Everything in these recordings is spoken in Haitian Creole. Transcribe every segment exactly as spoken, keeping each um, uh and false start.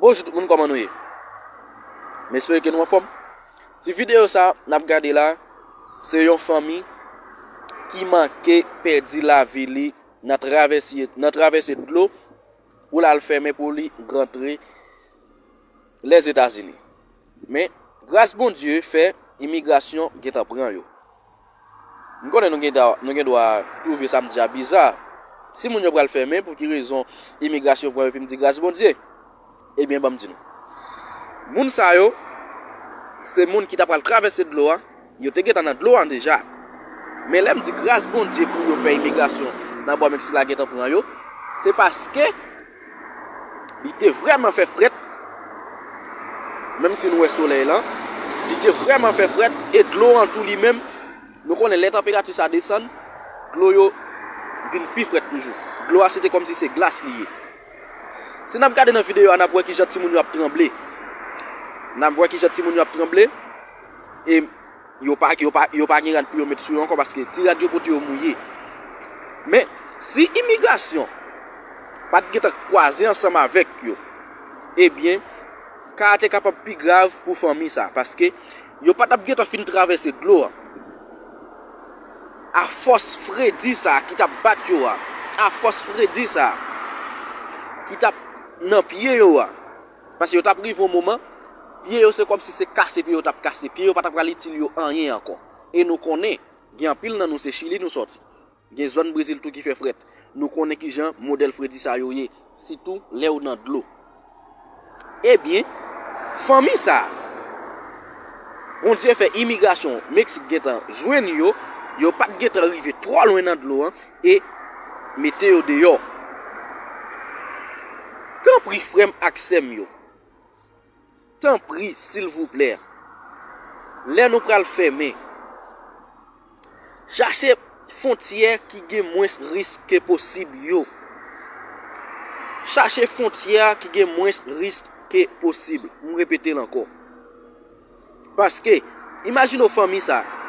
Bonjou tout moun, kòman nou ye? M espere ke nou anfòm. Ti videyo sa n ap gade la, se yon fanmi ki manke pèdi lavi li nan travèsi, nan travèse dlo pou l al fèmen pou li rantre Lèzetazini. Men, gras Bondye fè imigrasyon gentan pran yo. M konnen nou gen dwa, nou gen dwa twouve sa m di a biza. Si moun yo pral fèmen, pou ki rezon imigrasyon pran yo epi m di gras Bondye? Ebyen, ban m di nou. Moun sa yo, se moun ki ta pral travèse dlo a, yo te gentan nan dlo a deja. Men lè m di gras Bondye pou yo fè imigrasyon nan bò Meksik la gentan pran yo, se paske li te vrèman fè frèt, menm si nou wè solèy lan, li te vrèman fè frèt, e dlo an tou li menm, nou konnen lè tanperati sa desann, dlo yo vin pi frèt toujou. Dlo a se te kòmsi se glas li ye. Si n ap gade nan videyo a, n ap wè kijan timoun yo ap tranble. N ap wè kijan timoun yo ap tranble. E yo pa, yo pa, yo pa gen rad pou yo met sou yo ankò paske ti rad yo pote yo mouye. Men, si imigrasyon pa t gentan kwaze ansanm avèk yo, ebyen, ka a te kapab pi grav pou fanmi sa, paske yo pa t ap gentan fin travèse dlo a. Afòs fredi sa a ki t ap bat yo a, afòs fredi sa a ki t ap nan pye yo a, paske yo t ap rive yon moman, pye yo se kòmsi se kase pye yo t ap kase, pye yo pa t ap pral itil yo anyen ankò. E nou konnen, gen anpil nan nou se Chili nou sòti. Gen zòn Brezil tou ki fè frèt. Nou konnen kijan modèl fredi sa yo ye, sitou lè w nan dlo. Ebyen, fanmi sa a, Bondye fè imigrasyon Meksik gentan jwenn yo, yo pa t gentan rive twò lwen nan dlo an e mete yo deyò. Tanpri, frè m ak sè m yo, tanpri, silvouplè, lè nou pral fèmen, chache fwontyè ki gen mwens risk ke posib yo. Chache fwontyè ki gen mwens risk ke posib. M repete l ankò. Paske, imajine w fanmi sa a,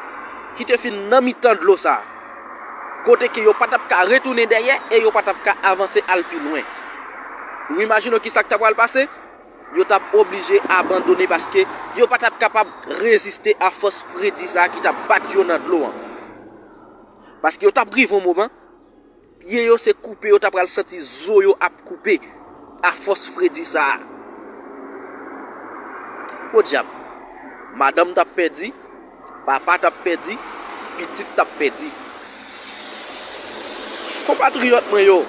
ki te fin nan mitan dlo sa a, kote ke yo pa t ap ka retounen dèyè e yo pa t ap ka avanse al pi lwen. Ou imajine w ki sa k ta pral pase? Yo t ap oblije abandone paske yo pa t ap kapab reziste a fòs fredi sa a ki t ap bat yo nan dlo an. Paske yo t ap rive yon moman, pye yo se koupe yo t ap pral santi zo yo ap koupe a fòs fredi sa a. Podyab, madanm t ap pèdi, papa t ap pèdi, pitit t ap pèdi. Konpatriyòt mwen yo,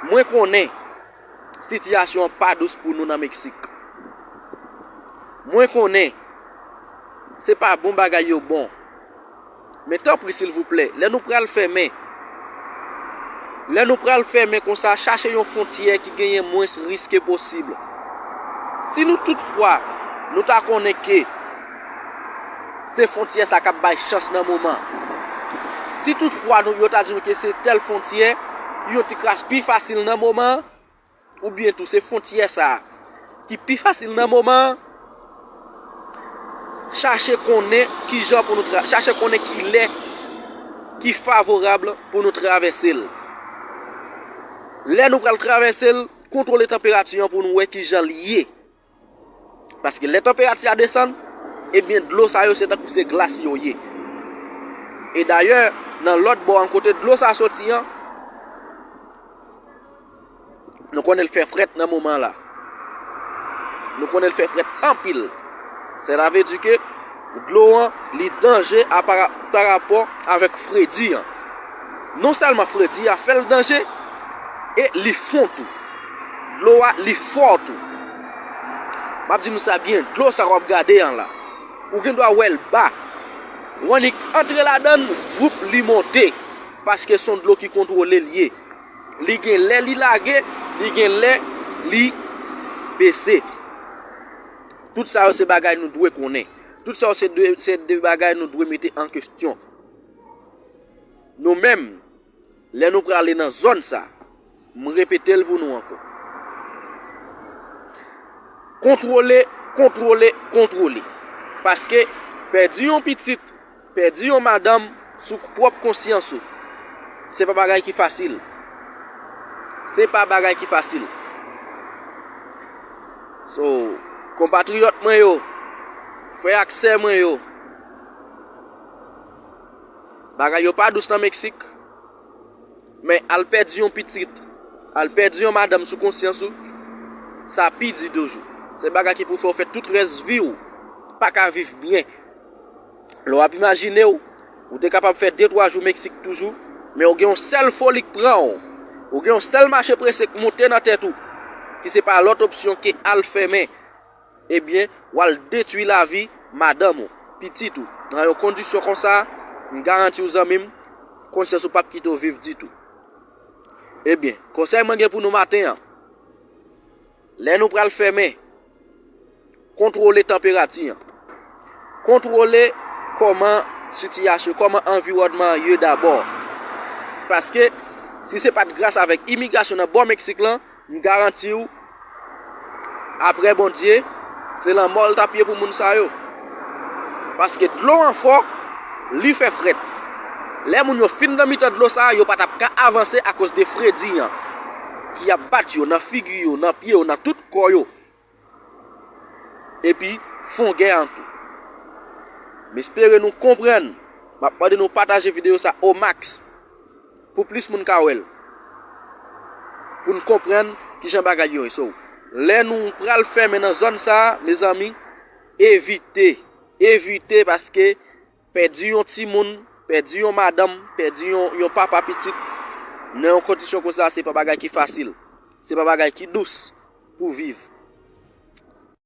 mwen konnen sitiyasyon an pa dous pou nou nan Meksik. Mwen konnen se pa bon bagay yo bon. Men tanpri, silvouplè, lè nou pral fèmen, lè nou pral fèmen konsa, chache yon fwontyè ki genyen mwens risk ke posib. Si nou toutfwa, nou ta konnen ke se fwontyè sa k ap bay chans nan moman, si toutfwa nou, yo ta di nou ke se tèl fwontyè ki yon ti kras pi fasil nan moman, oubyen tou se fwontyè sa a ki pi fasil nan moman an, chache konnen kijan pou nou tra-, chache konnen ki lè ki favorab pou nou travèse l. Lè nou pral travèse l, kontwole tanperati an pou nou wè kijan l ye. Paske lè tanperati a desann, ebyen, dlo sa yo se tankou se glas yo ye. E dayè, nan lòt bò an kote dlo sa soti an, nou konnen l fè frèt nan moman la. Nou konnen l fè frèt anpil. Sèla vle di ke dlo an, li danje a pa, pa rapò avèk fredi an. Non sèlman fredi a fè l danje, e li fon tou. Dlo a, li fò tou. M ap di nou sa byen, dlo sa w ap gade an la, ou gen dwa wè l ba. W annik antre ladan l, voup, li monte. Paske se yon dlo ki kontwole l ye. Li gen lè li lage, li gen lè li bese. Tout sa yo se bagay nou dwe konnen. Tout sa yo se de, se de bagay nou dwe mete an kesyon. Nou menm, lè nou prale nan zòn sa, m repete l pou nou ankò. Kontwole, kontwole, kontwole. Paske pèdi yon pitit, pèdi yon madanm sou pwòp konsyans ou, se pa bagay ki fasil. Se pa bagay ki fasil. So, konpatriyòt mwen yo, frè ak sè mwen yo, bagay yo pa dous nan Meksik, men al pèdi yon pitit, al pèdi yon madanm sou konsyans ou, sa pi di toujou. Se bagay ki pou fè w fè tout rès vi w pa ka viv byen. Lè w ap imajine w, ou te kapab fè de twa jou Meksik toujou, men ou gen yon sèl foli k pran w, ou gen yon sèl mache prese k monte nan tèt ou, ki se pa lòt opsyon ke al fèmen, ebyen, w al detwi lavi madanm ou, pitit ou, nan yon kondisyon konsa, m garanti w zanmi m, konsyans ou p ap kite w viv ditou. Ebyen, konsèy mwen gen pou nou maten an, lè nou pral fèmen, kontwole tanperati an. Kontwole kòman sitiyasyon, kòman anviwònman an ye dabò. Paske, si se pa t gras avèk imigrasyon nan bò Meksik lan, m garanti w, apre Bondye, se lanmò l t ap ye pou moun sa yo. Paske dlo an fò, li fè frèt. Lè moun yo fin nan mitan dlo sa a, yo pa t ap ka avanse akoz de fredi an ki ap bat yo nan figi yo, nan pye yo, nan tout kò yo. Epi, fon gè an tou. M espere nou konprann. M ap mande nou pataje videyo sa o max pou plis moun ka wè l. Pou n konprann kijan bagay yo ye. So, lè nou pral fèmen nan zòn sa a, mezanmi, evite. Evite paske pèdi yon timoun, pèdi yon madanm, pèdi yon, yon papa pitit nan yon kondisyon konsa, se pa bagay ki fasil. Se pa bagay ki dous pou viv.